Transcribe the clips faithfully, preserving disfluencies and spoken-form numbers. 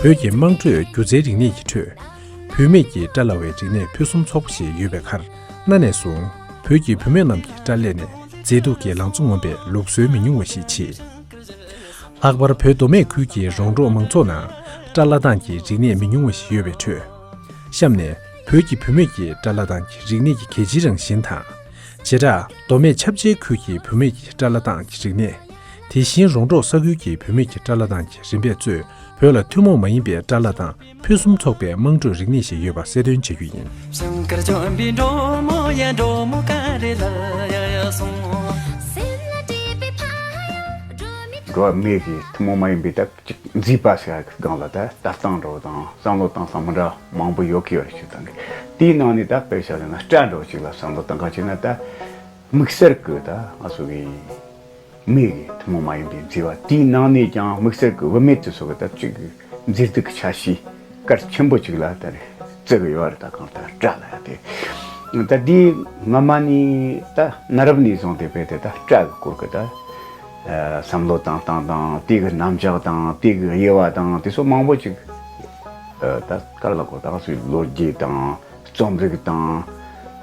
བོད་ཀྱི་དམངས་ཁྲོད་སྒྱུ་རྩལ་རིག་གནས་ཀྱི་ཁྲོད། བུད་མེད་ཀྱི་སྐྲ་ལབ་པའི་རིག་གནས་ཕུན་སུམ་ཚོགས་པ་ཞིག་ཡོད་པའི་ཁར། གནའ་ནས་བཟུང་བོད་ཀྱི་བུད་མེད་རྣམས་ཀྱི་སྐྲ་ལབ་ནས་མཛེས་སྡུག་གི་ལང་ཚོ་ངོམ་པའི་ལུགས་སྲོལ་མི་ཉུང་བ་ཞིག་མཆིས། ལྷག་པར་བོད་མདོ་སྨད་ཁུལ་གྱི་རོང་འབྲོག་མང་ཚོགས་ནང་སྐྲ་ལབ་སྟངས་ཀྱི་རིག་གནས་མི་ཉུང་བ་ཞིག་ཡོད་པའི་ཁྲོད། གཤམ་ནས་བོད་ཀྱི་བུད་མེད་ཀྱི་སྐྲ་ལབ་སྟངས་ཀྱི་རིག་གནས་ཀྱི་གལ་ཆེའི་རང་བཞིན་དང་། བྱེ་བྲག་མདོ་སྨད་ཆབ་ཆའི་ཁུལ་གྱི་བུད་མེད་ཀྱི་སྐྲ་ལབ་སྟངས་ཀྱི་རིག་གནས། དེ་བཞིན་རོང་འབྲོག་ས་ཁུལ་གྱི་བུད་མེད་ཀྱི་སྐྲ་ལབ་སྟངས་ཀྱི་རིམ་པས་གཙོས་བོད་ལ་ཐུན་མོང་མ་ཡིན་པའི་སྐྲ་ལབ་སྟངས་ཕུན་སུམ་ཚོགས་པའི་དམངས་ཁྲོད་རིག་གནས་ཤིག་ཡོད་པ་གསལ་སྟོན་བྱ་རྒྱུ་ཡིན། སེམས་ཁར་བཅངས་པའི་འགྲོ་མོ་ཡ་འགྲོ་མོ་ག་རེ་ལ་ཡ་ཡ་སོང་། འགྲོ་བ་མི་གི་ཐུན་མོང་མ་ཡིན་པའི་ད་ཅིག་མཛེས་པ་ཟེར་ཡ་གི་སྒང་ལ་ད་ལྟ་སྟངས་འདྲ་བོ་དང་བསམ་བློ་བཏང་སྟངས་མི་འདྲ་མང་པོ་ཡོད་ཀྱི་ཡོད་རེད་ཞུ་དང་གི། དེའི་ནང་ནས་ད་དཔེ་བཞག་ན་སྐྲ་འདྲ་བོ་ཅིག་ལ་བསམ་བློ་བཏང་ག་བྱས་ན། ད་དམིགས་བསལ་གི་ད་ང་ཚོ་གི་མི་གི་ཐུན་མོང་མ་ཡིན་པའི་མཛེས་པ། དེའི་ནང་ནས་ཀྱང་དམིགས་བསལ་གི་བུད་མེད་དེ་ཚོ་གི་ད་ཅིག་མཛེས་སྡུག་གི་ཆ་ཤས་གལ་ཆེན་པོ་ཅིག་ལ་ད་རེ་བརྩི་གི་ཡོད་རེད། ད་གང་ལྟར་སྐྲ་ལ་ཡ་དེ། ད་དེའི་སྔ་མ་ནས་ད་གནའ་རབས་ནས་བཟུང་སྟེ་བས་དེ་ད་སྐྲ་གི་སྐོར་གི་ད་བསམ་བློ་བཏང་སྟངས་དང་། དེ་གི་རྣམ་གཞག་དང་། དེ་གི་དབྱེ་བ་དང་། དེ་ཚོ་མང་པོ་ཅིག་ད་ག་རེ་ལབ་དགོས། ད་ང་ཚོའི་ལོ་རྒྱུས་དང་། རྩོམ་རིག་དང་།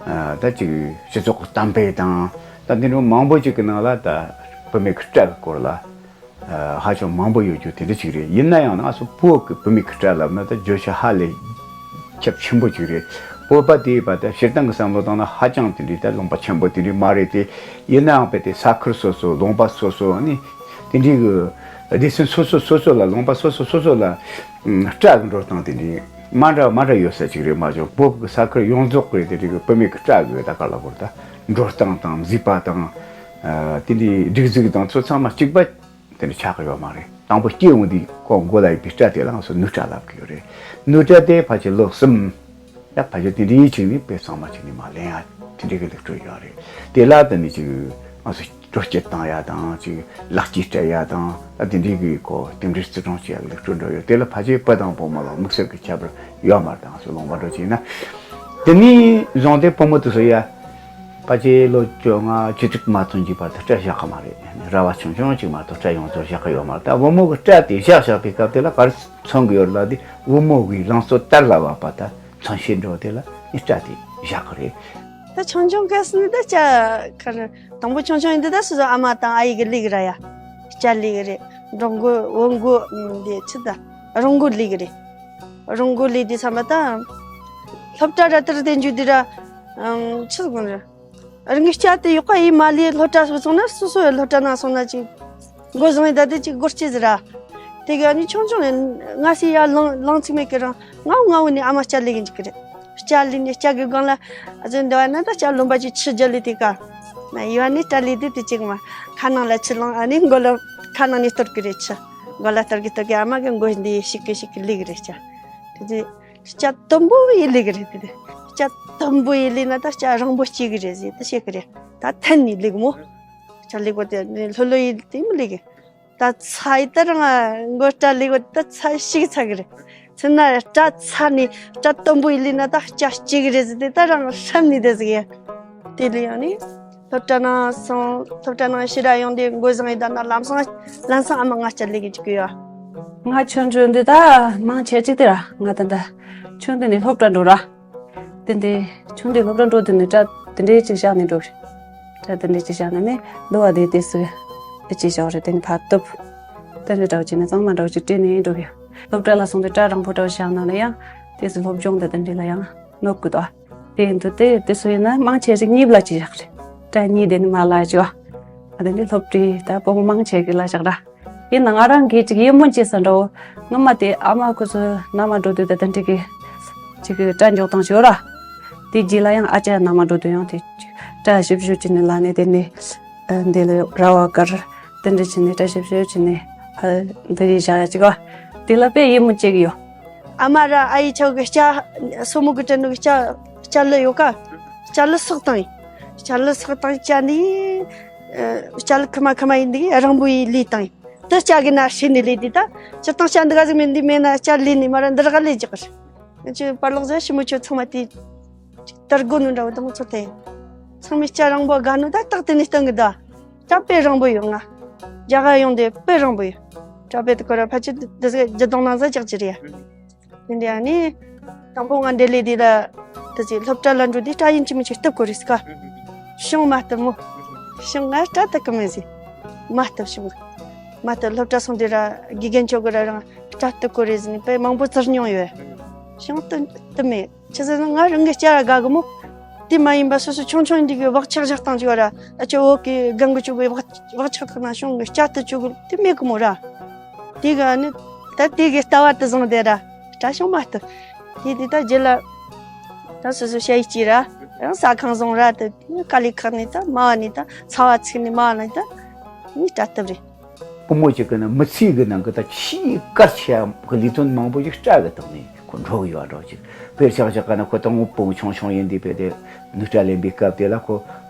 ཨ་ད་ཅིག་སྤྱི་ཚོགས་ཀྱི་གཏམ་དཔེ་དང་། ད་འདི་འདྲ་མང་པོ་ཅིག་གི་ནང་ལ་ད་བུད་མེད་ཀྱི་སྐྲ་གི་སྐོར་ལ་ཨ་ཧ་ཅང་མང་པོ་ཡོད་རྒྱུ་དེ་འདྲ་ཅིག་རེད། ཡིན་ན་ཡང་ང་ཚོ་བོད་ཀྱི་བུད་མེད་ཀྱི་སྐྲ་ལབ་ན་ད་བརྗོད་བྱ་ཧ་ལས་ཁྱབ་ཆེན་པོ་ཅིག་རེད། བོད་པ་དེའི་བར་ད་སྤྱིར་བཏང་གི་བསམ་བློ་བཏང་ན་ཧ་ཅང་དེ་འདྲའི་ད་ལུང་པ་ཆེན་པོ་དེ་འདྲའི་མ་རེད་དེ། ཡིན་ནའང་དཔེ་དེ་ས་ཁུལ་སོ་སོ། ལུང་པ་སོ་སོ། ཨ་ནི་དེ་འདྲའི་གི་སྡེ་ཚན་སོ་སོ་སོ་སོ་ལ། ལུང་པ་སོ་སོ་སོ་སོ་ལ་ཨ་སྐྲ་གི་འགྲོ་སྟངས་དེ་འདྲའི་མ་འདྲ་མ་འདྲ་ཡོད་ས་ཅིག་རེད། མ་གཞི་བོད་ཀྱི་ས་ཁུལ་ཡོངས་རྫོགས་ཀྱི་དེ་འདྲའི་གི་བུད་མེད་ཀྱི་སྐྲ་གི་ད་ག་ལ་བོར་ད་འགྲོ་སྟངས་དང་། མཛེས་པ་དང་། ཨ་དེ་འདྲའི་སྒྲིག་འཛུགས་དང་ཚོ་ཚང་མ་གཅིག་པ་དེ་འདྲ་ཆགས་ཀྱི་ཡོད་མ་རེད། དང་པོ་སྐྱེས་འོང་དུས་ཁོ་མགོ་ལ་ཡོད་པའི་སྐྲ་དེ་ལ་ང་ཚོ་ནུ་སྐྲ་ལབ་ཀྱི་ཡོད་རེད། ནུ་སྐྲ་དེ་ཕལ་ཆེར་ལོ་གསུམ། ཡང་ཕལ་ཆེར་དེ་འདྲའི་ཆིག་ནི་དཔེ་གཙང་མ་ཆིག་ནི་མ་ལེན་ཡ་དེ་འདྲའི་གི་ལེགས་གྲུབ་ཡོད་རེད། དེ་ལ་དེ་ནི་ཅིག་ང་ཚོ་དྲོ་སྐྱིད་བཏང་ཡ་དང་། ཅིག་ལག་སྐྱེས་སྤྲད་ཡ་དང་། ད་དེ་འདྲའི་གི་ཁོ་རྟེན་འབྲེལ་བརྩི་སྲུང་བྱེད་ཡ་ལེགས་གྲུབ་འགྲོ་ཡོད། དེ་ལ་ཕལ་ཆེར་བུ་དང་བུ་མོ་ལ་དམིགས་བསལ་གི་ཁྱད་པར་ཡོད་མ་རེད། ད་ང་ཚོ་ལུང་པ་འགྲོ་ཅིག་ན་དེ་ནི་བཟུང་སྟེ་བུ་མོ་དེ་ཚོ་ཡ་ཕལ་ཆེར་ལོ་བཅོ་ལྔ་བཅུ་དྲུག་མ་ཐོན་གྱི་བར་དུ་སྐྲ་བཞག་གི་མ་རེད། ར་བ་ཆུང་ཆུང་ཅིག་མ་གཏོགས་སྐྲ་ཡོངས་རྫོགས་བཞག་གི་ཡོད་མ་རེད། ད་བུ་མོ་གི་སྐྲ་དེ་བཞག་བཞག་པའི་སྐབས་དེ་ལ་ག་རེ་མཚོན་གི་ཡོད་ལབ་དུས། བུ་མོ་གི་ལང་ཚོ་དར་ལ་བབས་པ་ད་མཚོན་བྱེད་འགྲོ་དེ་ལ་ནི་སྐྲ་དེ་བཞག་གི་རེད། ད་ཆུང་ཆུང་སྐབས་སུ་ནི་ད་སྐྲ་ག་རེ་དང་པོ་ཆུང་ཆུང་ཡིན་དུས་ད་སོ་སོ་ཨ་མ་དང་ཨ་ཡེ་གི་ལས་ཀྱི་ར་ཡ་སྐྲ་ལས་ཀྱི་རེད། འགྲོ་མགོ་འོང་མགོ་འདི་ཆི་ད་རོང་མགོ་ལས་ཀྱི་རེད། རོང་མགོ་ལས་དུས་ཙམ་པ་ད་སློབ་གྲྭ་ར་དེར་བསྡད་རྒྱུ་དེ་ར་ཆི་ཟིག་དགོས་རེད། རང་གི་སྐྲ་དེ་ཡག་པ་ཡེ་མ་ལས་སློབ་གྲྭ་སོང་ན། སོ་སོ་ཡི་སློབ་གྲྭ་ནང་སོང་ན་ཅིག་མགོ་བཟང་ཡེ་ད་དེ་ཅིག་སྒོར་སྐྱེ་ཟེར་ར། དེ་ག་ནི་ཆུང་ཆུང་ནས་སྔ་སེ་ཡར་ལངས་ལངས་ཚིག་མེད་ཀི་རང་ངའོ་ངའོ་ནས་ཨ་མ་སྐྲ་ལས་གི་འཇུག་གི་རེད། སྐྲ་ལས་ནས་སྐྲ་གི་སྒང་ལ་ཨ་ཙི་འདི་བ་ན་ད་སྐྲ་ལོན་པ་ཅིག་ཆུ་རྒྱ་ལས་དེ་ག་ན་ཡི་བ་ནས་སྐྲ་ལས་དེ་དེ་ཅིག་མ་ཁ་ནང་ལ་ཆུ་ལངས། ཨ་ནི་མགོ་ལ་ཁ་ནང་ནས་གཏོར་གི་རེད། ཆུ་མགོ་ལ་གཏོར་གི་གཏོར་གི་ཨ་མ་གི་མགོ་འདི་ཞིག་གི་ཞིག་གི་ལས་གི་རེད། སྐྲ་དེ་དེ། སྐྲ་དུམ་བུ་ཡེ་ལས་གི་རེད་དེ། སྐྲ་དུམ་བུ་ཡེ་ལས་ན་ད་སྐྲ་རིང་པོ་སྐྱེ་གི་རེད་ཟེར་ད་བཤད་གི་རེད། ད་ཐན་ནས་ལས་གི་མོ། སྐྲ་ལས་གོ་དེ་ལྷོད་ལྷོད་ཡེ་དེ་མི་ལས་གི། ད་ཚ་ཡི་ད་རང་མགོ་སྐྲ་ལས་གོ་ད་ཚ་ཞིག་ཚ་གི་རེད། ཚེ་ན་སྐྲ་ཚ་ནས་སྐྲ་དུམ་བུ་ཡེ་ལས་ན་ད་སྐྲ་སྐྱེ་གི་རེད་ཟེར་དེ་ད་རང་ཧྲན་ནས་དེ་ཟེར་གི། དེ་ལས་ཡང་ནི། སློབ་གྲྭ་ནང་སོང་། སློབ་གྲྭ་ནང་ཕྱིར་ར་ཡོང་དུས་མགོ་བཟང་ཡེ་ད་ན་ལམ་སང་ལམ་སང་ཨ་མ་ང་སྐྲ་ལས་གི་འཇུག་གི་ཡོད། ང་ཆུང་ཆུང་དུས་ད་མང་ཆེ་ཅིག་དེ་ར་ང་ད་ད་ཆུང་དུས་ནས་སློབ་གྲྭ་འགྲོ་ར། དེ་འདི་ཆུང་དུས་སློབ་གྲྭ་འགྲོ་དུས་ནས་སྐྲ་དེ་འདྲའི་ཅིག་བཞག་ནས་འགྲོ་གི། སྐྲ་དེ་འདྲའི་ཅིག་བཞག་ནས་ནི་འདུ་བ་དེ་དེ་སུ་དེ་ཅིག་བཞག་རེད། དེ་ནི་ཕར་གཏུབ། དེ་འདྲའི་འདྲ་བོ་ཅིག་ནས་གཙང་མ་འདྲ་བོ་ཅིག་བྲིས་ནས་འགྲོ་གི། སློབ་གྲྭ་ལ་སོང་དུས་སྐྲ་རིང་པོ་འདྲ་བོ་བཞག་ན་ལ་ཡང་དེ་སུ་སློབ་སྦྱོང་དང་དེ་འདྲའི་ལ་ཡང་གནོད་གི་དོ། དེ་ཡིན་དུས་དེ་དེ་སུ་ཡིན་ན་མང་ཆེ་ཞིག་གཉིས་ལ་ཅིག་བཞག་རེད། སྐྲ་གཉིས་དེ་ནི་མ་ལ་ཅིག་བ། ཨ་དེ་ནི་སློབ་གྲྭའི་ད་བུ་མོ་མང་ཆེ་གི་ལ་བཞག་ར། ཡིན་ན་ང་རང་གིས་ཅིག་ཡིད་སྨོན་སྐྱེ་ས་འདྲ་བོ། སྔོན་མ་དེ་ཨ་མ་ཁོ་ཚོ་མནའ་མ་འགྲོ་དུས་ད་དེ་འདྲ་གི་ཅིག་གི་སྐྲ་འཇོག་སྟངས་ཤིག་ཡོད་ར། དེ་རྗེས་ལ་ཡང་ཨ་ཅག་མནའ་མ་འགྲོ་དུས་ཡང་དེ་ཅིག་སྐྲ་ཞིབ་ཞིབ་བྱས་ནས་ལ་ནས་དེ་ནས་ཨ་འདི་ལ་ར་བ་དཀར། དེ་འདྲ་བྱས་ནས་སྐྲ་ཞིབ་ཞིབ་བྱས་ནས་ཨ་འདི་རིགས་བཞག་ཡ་ཅིག་བ། དེ་ལ་དཔེ་ཡིད་སྨོན་སྐྱེ་གི་ཡོད། ཨ་མ་ར་ཨ་ཡེ་ཆོ་གི་སྐྲ་སོ་མོ་གི་སྐྲ་ནུ་གི་སྐྲ་སྐྲ་ལི་ཡོད་ཀ། སྐྲ་ལི་སག་བཏང་ཡིན། སྐྲ་ལི་སག་བཏང་ཡིན་སྐྲ་ནི་ཨ་སྐྲ་ལི་ཁི་མ་ཁི་མ་ཡིན་འདི་གི་རིང་པོ་ཡེ་ལས་བཏང་ཡིན། དེ་སྐྲ་གི་ན་ཧྲིལ་ནས་ལས་དེ་ད་སྤྱིར་བཏང་སྐྲ་འདི་ག་ཟིག་མེད་འདི་མེད་ན་སྐྲ་ལས་ནས་མ་ར་འདི་ར་ག་ལས་རྒྱག་གི་རེད། ང་ཚོའི་པར་ལོག་ཟ་ཞི་མོ་ཆོ་ཚང་མ་དེ་དར་གོ་ནོ་འདྲ་བོ་དང་ཚོ་དེ་ཚང་མས་སྐྲ་རིང་པོ་དགའ་ནོ་ད་རྟགས་དེ་ནས་སྟོན་གི་ད། སྐྲ་དཔེ་རིང་པོ་ཡོད། ང་རྒྱ་གར་ཡོང་དེ་དཔེ་རིང་པོ་ཡོད། སྐྲ་བེད་དུ་ཁོ་ར་ཕལ་ཆེར་འདི་ཟིག་བརྒྱུད་གཏོང་ནང་ཟ་ཅག་ཅི་རེད་ཡ། དེ་འདྲ་ནི། དང་པོ་ང་འདི་ལས་འདི་ལ། དེ་ཚེ་སློབ་གྲྭ་ལ་འགྲོ་དུས་སྐྲ་ཡིན་གཅིག་མིན་གཅིག་གཏུབ་དགོས་རེད་ཟེར་ག་གཞུང་མ་གཏུབ་མོ། གཞུང་ང་སྐྲ་གཏུབ་གི་མེད་ཟེར། མ་གཏུབ་གཞུང་། མ་གཏུབ། སློབ་གྲྭ་སོང་དུས་ར་དགེ་རྒན་མཆོག་གི་ར་རང་སྐྲ་གཏུབ་དགོས་རེད་ཟེར་ནས་དཔེ་མང་པོ་བཙིར་མྱོང་ཡོད། གཞུང་གཏུབ་གཏུབ་མེད། ཆི་ཟེར་ན་ང་རང་གི་སྐྲ་ར་དགའ་གི་མོ། དེ་མ་ཡིན་པ་སོ་སོ་ཆུང་ཆུང་འདི་གི་བག་ཆགས་བཞག་སྟངས་ཅིག་ཡོད་ར། ཨ་ཅེ་འོག་གི་རྒན་གི་ཆོ་གི་བག་བག་ཆགས་ཐུག་ན་གཞུང་གི་སྐྲ་གཏུབ་ཆོག་གི་དེ་མེད་གི་མོ་ར། དེ་ག་ནི། ད་དེ་གི་ལྟ་བ་དེ་བཟང་དེ་ར། སྐྲ་གཞུང་མ་གཏུབ། དེ་དེ་ད་རྗེས་ལ། ད་སོ་སོ་ཞ་ཡི་སྐྱིད་ར། ཡང་ཟ་ཁང་བཟང་ར་དེ་དཀའ་ལས་ཁག་ནས་ད་མ་བ་ནས་ད་ཚ་བ་ཚིག་ནས་མ་བ་ནས་ད། ངས་སྐྲ་གཏུབ་རེད། བུ་མོ་གཅིག་གི་ནི་མི་ཚེ་གི་ནང་གི་ད་ཆེས་གལ་ཆེ་བ་གི་ལས་དོན་མང་པོ་ཞིག་སྐྲ་གི་སྟེང་ནས་ཁོ་འགྲོ་གི་ཡོད་འགྲོ་ཅིག་དཔེར་ཆ་བཞག་ག་ན་ཁོ་དང་བུ་མོ་ཆུང་ཆུང་ཡིན་དུས་དཔེ་དེ་ནུས་སྐྲ་ལེན་པའི་སྐབས་དེ་ལ་ཁོ་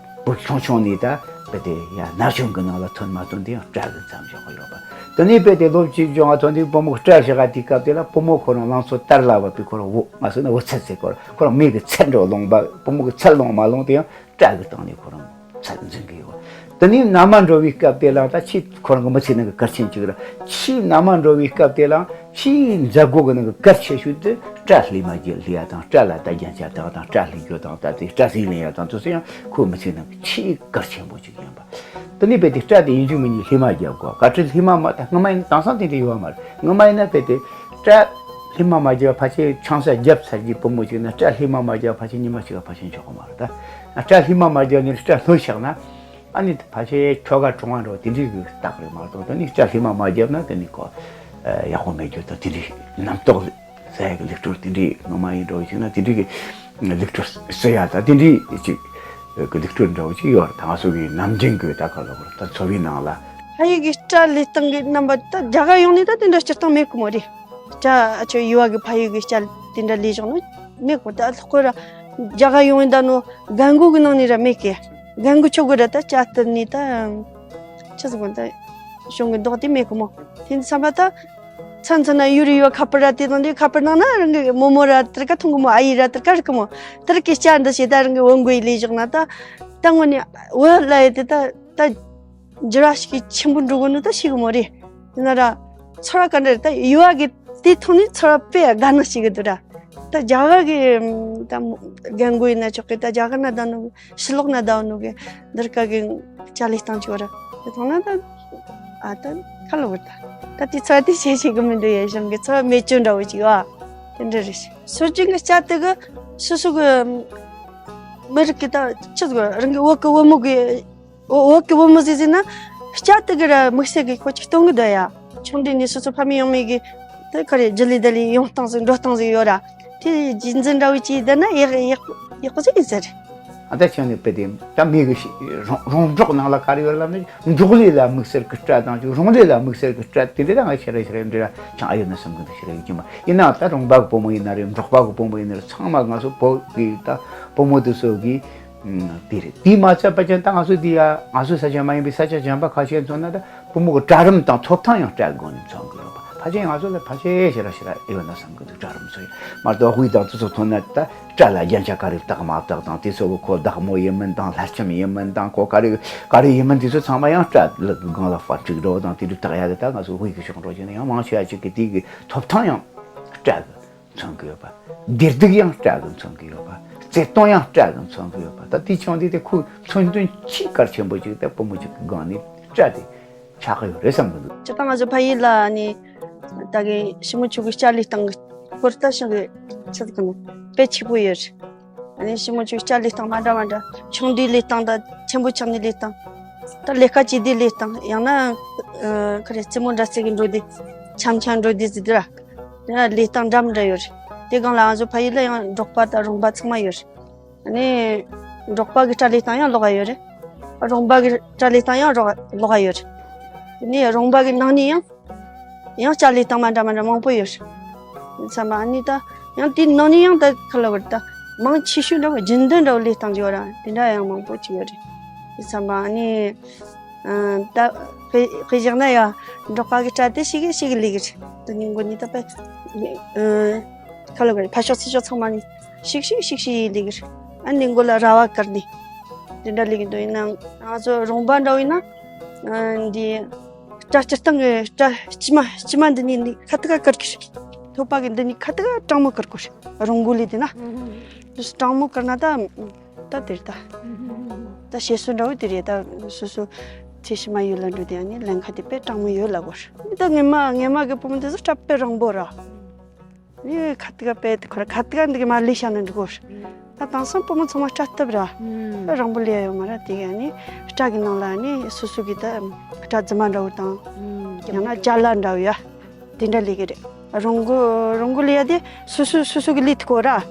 བུ་ཆུང་ཆུང་ནས་ད་དཔེ་དེ་ཡ་ན་གཞོན་གི་ནང་ལ་ཐོན་མ་ཐོན་དེ་ཡང་སྐྲ་གི་མཚམས་བཞག་གི་ཡོད་པ། དེ་ནས་དཔེ་དེ་ལོ་གཅིག་བྱུང་བ་ཐོན་དུས་བུ་མོ་གི་སྐྲ་བཞག་ག་དེའི་སྐབས་དེ་ལ་བུ་མོ་ཁོ་རང་ལང་ཚོ་དར་ལ་བབས་པའི་ཁོ་རང་བུ་ང་སོ་ན་བུ་ཚད་ཚད་ཁོ་རང་ཁོ་རང་མིག་གི་ཚད་འགྲོ་ལོང་པ་བུ་མོ་གི་ཚད་ལོང་མ་ལོང་དེ་ཡང་། སྐྲ་གི་སྟེང་ནས་ཁོ་རང་ཚད་འཛིན་གི་ཡོད། དེ་ནས་མནའ་མ་འགྲོ་བའི་སྐབས་དེ་ལའང་ད་ཆེས་ཁོ་རང་གི་མི་ཚེ་ནང་གི་གལ་ཆེན་གཅིག་རེད། ཆེས་མནའ་མ་འགྲོ་བའི་སྐབས་དེ་ལའང་ཆེས་མཛད་སྒོ་གི་ནང་གི་གལ་ཆེ་ཤོས་དེ་སྐྲ་ལྷས་མ་རྒྱབ་ལྷས་ཡ་དང་སྐྲ་ལ་ད་རྒྱན་ཆ་བཏགས་དང་སྐྲ་ལྷས་རྒྱུ་དང་ད་དེ་སྐྲ་སེན་ལེན་ཡ་དང་དེ་ཚོ་ཡང་ཁོའི་མི་ཚེ་ནང་གི་ཆེས་གལ་ཆེན་པོ་གཅིག་ཡིན་པ། དེ་ནས་རྦད་དེ་སྐྲ་དེ་ཡིན་གཅིག་མིན་གཉིས་ལྷས་མ་རྒྱབ་དགོས། ག་ཁྲི་ལྷས་མ་མ་ད་སྔ་མ་ཡིན་དེང་སང་དེ་འདྲ་ཡོད་མ་རེད། སྔ་མ་ཡིན་ན་རྦད་དེ་སྐྲ་ལྷས་མ་མ་རྒྱབ་ཕལ་ཆེར་ཆང་ས་རྒྱབ་ཚར་གྱི་བུ་མོ་གཅིག་ན་སྐྲ་ལྷས་མ་མ་རྒྱབ་ཕལ་ཆེར་ཉི་མ་གཅིག་ཕལ་ཆེར་འཇོག་གི་མ་རེད་ད། སྐྲ་ལྷས་མ་མ་རྒྱབ་ནས་སྐྲ་ལྷོད་བཞག་ན་ཨ་ནི་ཕལ་ཆེར་ཁྱོ་ག་གྲོང་བ་འགྲོ་དེ་འདྲའི་གི་རྟགས་རེད་མ་གཏོགས་དེ་ནི་སྐྲ་ལྷས་མ་མ་རྒྱབ་ན་དེ་ནི་ཁོ་ཡག་པོ་མེད་རྒྱུ་དང་དེ་འདྲའི་རྣམ་རྟོག་ཟ་ཡ་གི་ལུགས་སྲོལ་དེ་འདྲའི་སྔ་མ་ཡིན་འགྲོ་ཞིག་ན་དེ་འདྲའི་གི་ལུགས་སྲོལ་སྲོལ་ཡ་ད་དེ་འདྲའི་ཅིག་གི་ལུགས་སྲོལ་འདྲ་བོ་ཅིག་ཡོད་རེད། ད་ང་ཚོ་གི་ནམ་རྒྱུན་གི་ད་ག་ལ་བར་ད་འཚོ་བའི་ནང་ལ། ཕ་ཡུལ་གི་སྐྲ་ལྷས་སྟངས་གི་རྣམ་པ་ད་རྒྱ་གར་ཡོང་ནས་ད་དེ་འདྲ་སྤྱིར་བཏང་མེད་གི་མོ་རེད། སྐྲ་ཨ་ཆོ་ཡུ་བ་གི་ཕ་ཡུལ་གི་སྐྲ་དེ་འདྲ་ལས་བཞག་ནོ་མེད་གི་མོ། ད་ལྷག་པར་རྒྱ་གར་ཡོང་ཡིན་ད་ནོ་རྒན་རྒོན་གི་ནང་ནས་ར་མེད་གི། རྒན་རྒོན་ཆོ་གི་ར་ད་སྐྲ་གཏུབ་ནས་ད་ཆི་ཟིག་གོ་ད་གཞུང་གི་མདོག་དེ་མེད་གི་མོ། དེ་འདི་བསམ་པ་ད། མཚམས་མཚམས་ན་ཡུ་རི་ཡོ་ཁ་པར་ར་དེ་དང་དེ་ཁ་པར་ནང་ན་རང་གི་རྨོ་མོ་ར་དེར་ཀ་ཐུང་གི་མོ། ཨ་ཡི་ར་དེར་ཀ་རིག་གི་མོ། དེར་གི་སྐྲ་འདི་བྱེད་ད་རང་གི་བུ་མགོ་ཡི་ལས་བཞག་ན་ད། ད་ངོ་ནི་བུ་ལ་ཡི་དེ་ད་ད་འགྱུར་བ་ཞིག་གི་ཆེན་པོ་འགྲོ་གོ་ནི་ད་ཤེས་གི་མོ་རེད། དེ་ན་ར་ཚོར་བ་ག་འདྲ་རེད། ད་ཡུ་བ་གི་དེ་ཐོག་ནས་ཚོར་བ་དཔེ་དགའ་ནི་ཞིག་གི་འདུག་ར། ད་རྒྱ་གར་གི་ད་རྒན་རྒོན་ཡིན་ན་ཆོག་གི། ད་རྒྱ་གར་ན་ད་ནི། ཕྱི་ལོགས་ན་ཟླ་བ་ནུ་གི་འདིར་ཀ་གི་སྐྲ་ལྷས་སྟངས་ཅིག་བ་ར། དེ་ཐོང་ན་ད་ཨ་ད་ཁ་ལོ་བར་ད་ད་དེ་ཚོ་དེ་བྱེད་ཤེས་གི་མི་འདུག་ཡ། གཞུང་གི་ཚོ་མེ་ཅོ་འདྲ་བོ་ཅིག་བ་དེ་འདྲ་རེད། སྲོལ་རྒྱུན་གི་སྐྲ་དེ་གི་སོ་སོ་གི་མི་རིགས་གི་ད་ཆི་ཟིག་རང་གི་བོད་གི་བུ་མོ་གི་བོད་གི་བུ་མོ་ཟིག་ཟིག་ན་སྐྲ་དེ་གི་ར་དམིགས་བསལ་གི་ཁོ་ཅིག་སྟོན་གི་འདུག་ཡ། ཆུང་དུས་ནས་སོ་སོ་ཕ་མེས་ཡང་མེས་གི་དེ་ག་རེ་རྒྱུ་ལས་ད་ལས་ཡོང་སྟངས་ཟིག་འགྲོ་སྟངས་ཟིག་ཡོད་ར། དེ་རྗེས་འཛིན་འདྲ་བོ་ཅིག་བསྡད་ན་ཡག་ཡག་ཡག་པོ་ཟིག་ཡིན་ཟེར། ཨ་ད་ཆང་ནི་དཔེ་དེ་ད་མི་གི་ཤི་རོང་རོང་འབྲོག་ནང་ལ་ག་རེ་ཡོད་ལབ་ན་འབྲོག་ལས་ལ་དམིགས་བསལ་གི་སྐྲ་དང་ཅིག་རོང་ལས་ལ་དམིགས་བསལ་གི་སྐྲ་དེ་འདྲ་ད་ང་ཤེས་རེ་ཤེས་རེ་འདྲ་ཆང་ཨ་ཡོད་ན་བསམ་གི་འདུག་ཤེས་རེ་ཡོད་ཀྱི་མ་ཡིན་ན་ད་རོང་པ་གི་བུ་མོ་ཡིན་ན་རེད། འབྲོག་པ་གི་བུ་མོ་ཡིན་ན་རེད། ཚང་མ་ང་ཚོ་བོད་གི་ད་བུ་མོ་དེ་ཚོ་གི་དེ་རེད། དེ་མ་ཚད་པ་ཅན་ད་ང་ཚོ་དེ་ཡ་ང་ཚོ་ས་ཆ་མ་ཡིན་པའི་ས་ཆ་གཞན་པ་ཁ་ཤས་མཚོན་ན་ད་བུ་མོ་གི་གྲལ་རིམ་དང་ཐོབ་ཐང་ཡང་སྤྲད་དགོས་ནས་མཚོན་གི་ཡོད་པ། ཕལ་ཆེར་ང་ཚོ་ལ་ཕལ་ཆེར་ཞེ་ར་ཞེ་ར་ཨེ་ཡོད་ན་བསམ་གི་འདུག་གྲལ་རིམ་ཚོ་ཡང་མ་གཏོགས་དབུས་དང་དེ་ཚོ་ཐོན་ན་ད་སྐྲ་ལ་རྒྱན་ཆ་ག་རེ་བཏགས་མ་བཏགས་དང་དེ་ཚོ་གི་ཁོ་བདག་མོ་ཡིན་མིན་དང་ལྷ་ལྕམ་ཡིན་མིན་དང་ཁོ་ག་རེ་ག་རེ་ཡིན་མིན་དེ་ཚོ་ཚང་མ་ཡང་སྐྲ་ལ་སྒང་ལ་པར་ཅིག་འགྲོ་དང་དེ་འདྲ་བཏགས་ཡ་གི་ད་ང་ཚོ་དབུས་གི་ཕྱོགས་འགྲོ་བྱས་ན་ཡང་མང་ཆེ་བ་ཅིག་གི་དེ་གི་ཐོབ་ཐང་ཡང་སྤྲད་གི་མཚོན་གི་ཡོད་པ། བདེ་སྡུག་ཡང་སྤྲད་གི་མཚོན་གི་ཡོད་པ། བརྩེ་དུང་ཡང་སྤྲད་གི་མཚོན་གི་ཡོད་པ། ད་དེ་ཆུང་དུས་དེ་ཁོའི་མཚོན་དོན་ཆེས་གལ་ཆེན་པོ་ཅིག་ད་བུ་མོ་ཅིག་གི་སྒང་ནས་སྤྲད་དེ་ཆགས་གི་ཡོད་རེད་བསམ་གི་འདུག་སྤྱིར་བཏང་ང་ཚོ་ཕ་ཡུལ་ལ་ནི་ད་གི་ཞི་མོ་ཆོ་གི་སྐྲ་ལྷས་སྟངས་གི་སྐོར་ད་ཞིང་གི་ཆི་ཟིག་གི་ནི་དཔེ་ཆེ་པོ་ཡོད་རེད། ཨ་ནི་ཞི་མོ་ཆོ་གི་སྐྲ་ལྷས་སྟངས་མ་འདྲ་མ་འདྲ། ཆུང་དུས་ལྷས་སྟངས་དང་ཆེན་པོ་ཆགས་ནས་ལྷས་སྟངས། ད་ལས་ཀ་བྱེད་དུས་ལྷས་སྟངས། ཡང་ན་ཨ་ག་རེ་རྩེད་མོ་འདྲ་རྩེ་གི་འགྲོ་དུས་འཆམ་འཆམ་འགྲོ་དུས་ཟེར་དུས་ར། དེ་ན་ལྷས་སྟངས་འདྲ་མི་འདྲ་ཡོད་རེད། དེ་སྒང་ལ་ང་ཚོ་ཕ་ཡུལ་ལ་ཡང་འབྲོག་པ་དང་རོང་པ་ཚང་མ་ཡོད་རེད། ཨ་ནི་འབྲོག་པ་གི་སྐྲ་ལྷས་སྟངས་ཡང་ལོགས་ཀ་ཡོད་རེད། རོང་པ་གི་སྐྲ་ལྷས་སྟངས་ཡང་རོགས་ལོགས་ཀ་ཡོད་རེད། དེ་ནས་རོང་པ་གི་ནང་ནས་ཡང་ཡང་སྐྲ་ལྷས་སྟངས་མ་འདྲ་མ་འདྲ་མང་པོ་ཡོད་རེད། བསམ་པ་ཨ་ནི་ད་ཡང་དེའི་ནང་ནས་ཡང་ད་ཁ་ལ་བར་ད་མང་ཆེ་ཤོས་འདྲ་བོ་རྒྱུན་ལྡན་འདྲ་བོ་ལྷས་སྟངས་ཀྱི་བར་དེ་འདྲ་ཡང་མང་པོ་ཅིག་ཡོད་རེད། བསམ་པ་ཨ་ནི་ཨ་ད་དཔེ་དཔེ་བཞག་ན་ཡ་འབྲོག་པ་གི་སྐྲ་དེ་ཞིག་གི་ཞིག་གི་ལས་ཀྱི་རེད། དེ་ནས་མགོ་ནས་ད་དཔེ་ཨ་ཁ་ལ་བར་ཕར་ཕྱོགས་ཚུར་ཕྱོགས་ཚང་མ་ནས་ཞིག་ཞིག་ཞིག་ཞིག་ལས་ཀྱི་རེད། ཨ་ནི་མགོ་ལ་ར་བ་བཀར་ནས་དེ་འདྲ་ལས་ཀྱི་འདུག་ཡིན་ན་ང་ཚོ་རོང་པ་འདྲ་བོ་ཡིན་ན་ཨ་འདི། སྐྲ་སྤྱིར་བཏང་གི་སྐྲ་དཀྱིལ་མ་དཀྱིལ་མ་འདི་ནས་ནི་ཁ་ཐུག་ག་བཀར་གི་རེད། ཐོད་པ་གི་འདི་ནས་ཁ་ཐུག་ག་དྲང་མོ་བཀར་དགོས་རེད། རོང་མགོ་ལས་དེ་ན། དུས་དྲང་མོ་བཀར་ན་ད། ད་དེར་ད། ད་བཤད་སྲོལ་འདྲ་བོ་དེ་རེད། ད་སོ་སོ་ཚེ་ཕྱི་མ་ཡུལ་ལ་འགྲོ་དུས་ཨ་ནི་ལན་ཁ་དེ་དཔེ་དྲང་མོ་ཡོད་ལབ་དགོས་རེད། ད་སྔོན་མ་སྔོན་མ་གི་བུ་མོ་དེ་ཚོ་སྐྲ་དཔེ་རིང་པོ་ར། ནི་ཁ་ཐུག་ག་དཔེ་དེ་ཁོ་ར་ཁ་ཐུག་ག་འདི་གི་མར་ལས་བྱ་ན་འགྲིག་གོ། ད་དེང་སང་བུ་མོ་ཚང་མ་སྐྲ་སྟབས་ར། ཨ་རིང་པོ་ལས་ཡ་ཡོད་མ་ར། དེ་ག་ནི་སྐྲ་གི་ནང་ལ་ནི་སོ་སོ་གི་ད་སྐྲ་རྫུན་མ་འདྲ་བོ་དང་། ཡང་ན་ཅ་ལག་འདྲ་བོ་ཡ། དེ་འདྲ་ལས་གི་རེད། རོང་མགོ་རོང་མགོ་ལས་ཡ་དེ་སོ་སོ་སོ་སོ་གི་ལས་ཐུབ་གོ་ར།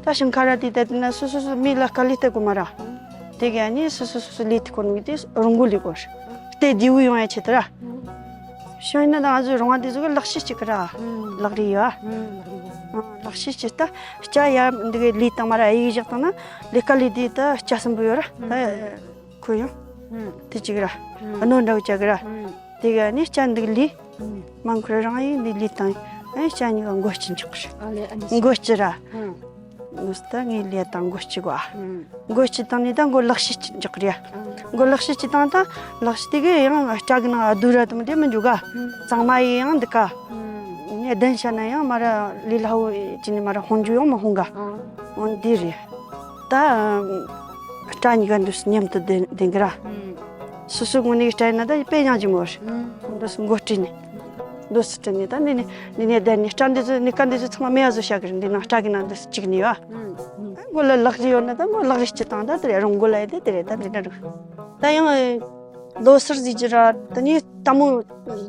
ད་ཞིང་ཁ་ར་དེ་ད་དེ་ན་སོ་སོ་སོ་མི་ལ་དཀའ་ལས་སྟེར་གོ་མ་ར། དེ་ག་ནི་སོ་སོ་སོ་སོ་ལས་ཐུབ་གོ་ནི་དེ་རོང་མགོ་ལས་གོ་ར། དེ་བདེ་བོ་ཡོང་ཡ་ཆེད་དུ་ར། བྱུང་ཡིན་ན་ད་ང་ཚོའི་རོང་བ་འདི་ཚོ་གི་ལག་ཤེས་གཅིག་གི་ར། ལག་རིགས་ཡོད། ལག་ཤེས་གཅིག་ད་སྐྲ་ཡ་འདི་གི་ལས་བཏང་མ་ར་ཡིག་བཞག་བཏང་ན་ལས་ཀ་ལས་དེ་ད་སྐྲ་སྲིན་པོ་ཡོད་ར། ད་ཁོ་ཡང་དེ་གཅིག་ར། རྣོ་འདྲ་བོ་བཅའ་གི་ར། དེ་ག་ནི་སྐྲ་འདི་གི་ལས་མང་ཁུར་རང་ཡིན་འདི་ལས་བཏང་ཡིན། སྐྲ་གཉིས་ཀ་མགོ་གཅིག་འཇོག་གི་ར། མགོ་གཅིག་ར། ངོས་ད་ངའི་ལས་དང་མགོ་གཅིག་བ། མགོ་གཅིག་བཏང་ནས་ད་མགོ་ལག་ཤེས་གཅིག་འཇོག་རེད། མགོ་ལག་ཤེས་གཅིག་བཏང་ད་ལག་ཤེས་དེ་གི་ཡང་སྐྲ་གི་ནང་རྡོ་ར་དུ་མ་དེ་མི་འཇུག་ག་གཙང་མ་ཡི་ཡང་འདི་ཀ་ངས་གདན་བྱ་ན་ཡང་མ་ར་ལས་སླ་བོ་བྱས་ནས་མ་ར་ཧོན་རྒྱུ་ཡང་མ་ཧོན་ག་འོན་འདི་རེད། ད་སྐྲ་གཉིས་ཀ་འདུག་སེ་མཉམ་དུ་ལྡན་ལྡན་གི་ར། སོ་སོའི་ངོས་ནས་སྐྲ་ཡིན་ན་ད་དཔེ་ཡང་ལྗིད་མོ་རེད། འདུག་སེ་མགོ་དཀྲིས་ནས། འདུག་སེ་དཀྲིས་ནས་ད་འདི་ནས་འདི་ནས་བསྡད་ནས་སྐྲ་འདི་ཚོ་ནི་སྐྲ་འདི་ཚོ་ཚང་མ་མེད་པ་བཟོ་བྱ་གི་རེད། འདི་ནང་སྐྲ་གི་ནང་འདུག་སེ་བཅུག་ནས་ཡོད། མགོ་ལ་ལག་རིས་ཡོད་ན་ད་མགོ་ལག་རིས་གཅིག་བཏང་ད་དེ་རེད། རོང་མགོ་ལ་ཡོད་དེ་དེ་རེད། ད་འདི་འདྲ་རེད། ད་ཡང་ལོ་སར་ཟེར་གྱི་ར། ད་ནི་ལྟད་མོ་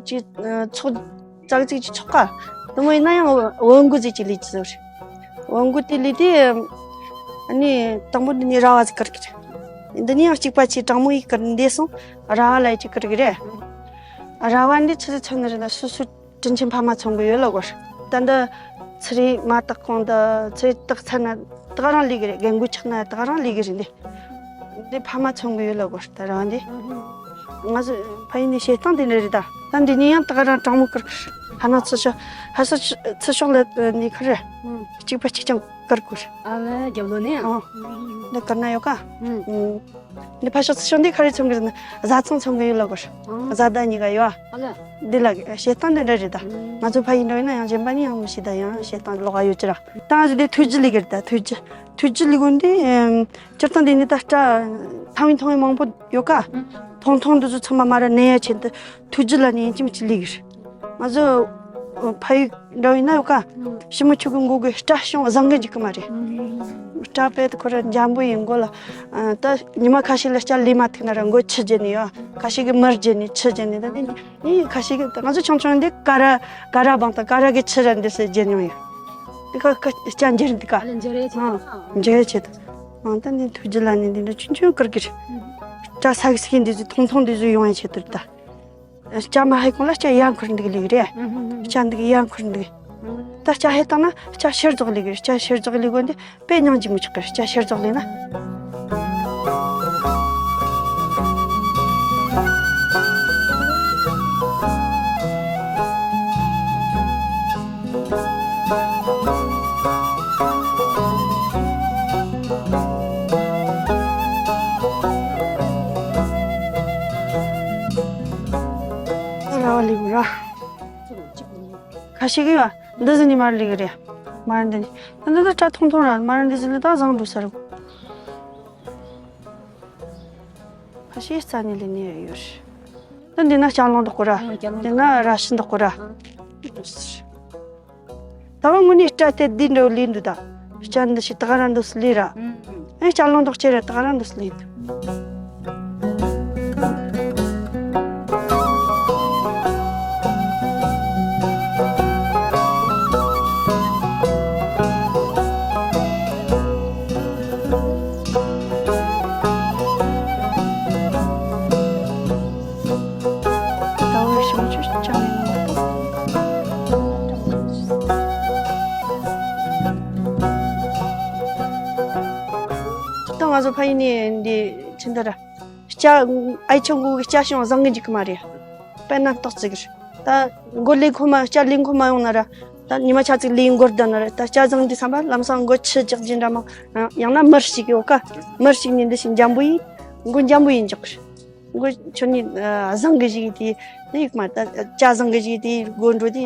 ཅིག་ཚོགས་ཙག་ཙིག་ཅིག་ཆོག་ག་དེ་མོ་ཡིན་ན་ཡང་བོན་སྒོ་ཟེར་གྱི་ལས་ཀྱི་བཟོ་རེད། བོན་སྒོ་དེ་ལས་དེ་ཨ་ནི་དང་པོ་འདི་ནས་ར་བ་ཟིག་བཀར་གི་རེད། འདི་ནས་ཡང་གཅིག་པ་ཆེ་དྲང་མོ་ཡིག་བཀར་འདས་སོང་། ར་བ་ལ་ཡི་ཅིག་བཀར་གི་རེད། ར་བ་འདི་ཆི་ཟིག་ཚོན་ནི་རེད་ན་སོ་སོ་དྲིན་ཆེན་ཕ་མ་ཚོང་གི་ཡོད་ལ་གོ། ད་འདི་ཚེ་རིང་མ་བཏགས་གོང་དུ་ཚེ་རིང་བཏགས་ཚར་ན་ད་ག་རང་ལས་གི་རེད། རྒན་རྒོན་ཆགས་ན་ད་ག་རང་ལས་གི་རེད། འདི་འདི་ཕ་མ་ཚོང་གི་ཡོད་ལ་གོ། ད་རང་འདི་ང་ཚོ་ཕ་ཡུལ་ནས་བྱེད་སྟངས་དེ་འདྲ་རེད། ད་ད་འདི་ནས་ཡང་ད་ག་རང་དྲང་མོ་བཀར་གི་རེད། ཧ་ན་ཚུར་ཤོག་ཧ་ས་ཚུར་ཤོག་ལ་ནི་ཁ་རེད། གཅིག་པ་གཅིག་རྐྱང་བཀར་དགོས་རེད། ཨ་ལེ་རྒྱབ་ལོགས་ནས། ཨ་འདི་བཀར་ན་ཡོད་ཀ་འདི་ཕ་ཤོག་ཚུར་ཤོག་འདི་ཁ་རེ་ཚོང་གི་རེད། ན་བཟའ་ཚང་ཚོང་གི་ཡོད་ལ་གོ། བཟའ་ཟླ་གཉིས་ཀ་ཡོད། ཨ་ལེ། འདི་ལ་བྱེད་སྟངས་འདི་འདྲ་རེད། ད་ང་ཚོ་ཕ་ཡུལ་འདྲ་ཡིན་ན་ཡང་གཞན་པ་ནི་ཡང་མི་ཤེས། ད་ཡང་བྱེད་སྟངས་ལོགས་ཡོད་ཀྱི་ར། ད་ང་ཚོ་འདི་ཐུགས་རྒྱུད་ལས་གི་རེད། ད་ཐུགས་རྒྱུད་ཐུགས་རྒྱུད་ལས་གོ་འདི་སྤྱིར་བཏང་འདི་ནི་ད་སྐྲ་ཐང་བའི་ཐང་བའི་མང་པོ་ཡོད་ཀ་ཐོང་ཐོང་འདི་ཚོ་ཚང་མ་མ་ར་ནད་ཡ་ཆེད་དུ་ཐུགས་རྒྱུད་ལ་ནི་ཡིན་གཅིག་མིན་གཅིག་ལས་གི་རེད། ང་ཚོ་ཕ་ཡུལ་འདྲ་ཡིན་ན་ཡོད་ཀ་ཞི་མོ་ཁྱོད་ཀྱི་མགོ་གི་སྐྲ་ཤོང་བཟང་གི་འཇུག་གི་མ་རེད། སྐྲ་དཔེ་ཁོ་ར་འཇམ་པོ་ཡིན་མགོ་ལ། ད་ཉི་མ་ཁ་ཤས་ལ་སྐྲ་ལས་མ་ཐུག་ན་ར་མགོ་ཆུ་རྒྱུ་ནི་ཡོད། ཁ་ཤས་ཀྱི་མར་རྒྱུ་ནི་ཆུ་རྒྱུ་ནི་ད་དེ་ནི་ཁ་ཤས་ཀྱི་ང་ཚོ་ཆུང་ཆུང་འདི་ཀ་ར་ཀ་ར་བང་དང་ཀ་ར་གི་ཆུ་ར་འདི་སེ་རྒྱུ་མྱོང་ཡོད། འདི་ཁ་ཁ་སྐྲ་འགྱུར་འདི་ཀ་ཨ་ལེ་འགྱུར་ཡ་ཆེད་དུ། འགྱུར་ཡ་ཆེད་དུ། ཨང་ད་འདི་ཐུགས་རྒྱུད་ལ་ནི་འདི་འདྲ་ཆུང་ཆུང་བཀར་གི་རེད། སྐྲ་ས་གི་ས་གི་འདི་ཚོ་ཐུང་ཐུང་འདི་ཚོ་ཡོང་ཡ་ཆེད་དུ་རེད་ད། སྐྲ་མ་ཧེ་གོང་ལ་སྐྲ་ཡར་འཁུར་འདུག་ལེགས་རེད། སྐྲ་འདུག་ཡར་འཁུར་འདུག་ད་སྐྲ་ཧེ་བཏང་ན་སྐྲ་ཕྱིར་རྫོགས་ལེགས་རེད། སྐྲ་ཕྱིར་རྫོགས་ལེགས་གོ་འདི་དཔེ་སྙིང་རྗེ་མོ་ཆགས་ཀྱི་རེད། སྐྲ་ཕྱིར་རྫོགས་ལེགས་ན། ར་བ་ལེགས་ར། ཁ་ཤས་ཀྱིས་འདི་ཟིན་ནི་མར་ལེགས་རེད། མར་འདི་ནི་ད་འདི་ད་སྐྲ་ཐུང་ཐུང་ར། མར་འདི་ཟིན་ནི་ད་བཟང་འགྲོ་ས་རེད། ཁ་ཤས་རྩ་ནས་ལེན་ནི་ཡོད་ཡོད་རེད། ད་འདི་ན་ལྕགས་སླང་འདུག་གོ་ར། ཨ་ལྕགས་སླང་འདི་ན་ར་ཤི་འདུག་གོ་ར། ཨ། ད་བ་དངོས་གནས་སྐྲ་དེ་འདི་འདྲ་བོ་ལེན་འདུག་ད་སྐྲ་འདི་ཞིག་ད་ག་རང་འདུག་སེ་ལེན་ར། ཨ་ལྕགས་སླང་འདུག་ཅེ་ར་ད་ག་རང་འདུག་སེ་ལེན་འདུག་ད་ང་ཚོ་ཕ་ཡུལ་ནས་འདི་ཕྱིན་ད་ར། སྐྲ་ཨའི་ཆུ་མགོ་གི་སྐྲ་ཤོང་བཟང་གི་འཇུག་གི་མ་རེད། དཔེར་ན་ཏོག་ཙིག་རེད། ད་མགོ་ལས་ཁོ་མ་སྐྲ་ལས་ཁོ་མ་ཡོང་ན་ར། ད་ཉི་མ་ཆ་ཙིག་ལས་མགོར་བསྡད་ན་ར། ད་སྐྲ་བཟང་འདི་བསམ་པ་ལམ་སང་མགོ་ཆུ་རྒྱག་རྒྱུ་འདྲ་མོ། ཡང་ན་མར་ཞིག་ཡོད་ཀ་མར་ཞིག་ནི་འདི་ཞིག་འཇམ་པོ་ཡིན། མགོ་འཇམ་པོ་ཡིན་འཇོག་གི་རེད། མགོ་ཁྱོད་ནི་བཟང་གི་ཞིག་དེ་ དེ་ཡིག་མ་ད་ཅ་བཟང་གི་ཞིག་དེ་དགོད་འགྲོ་དེ་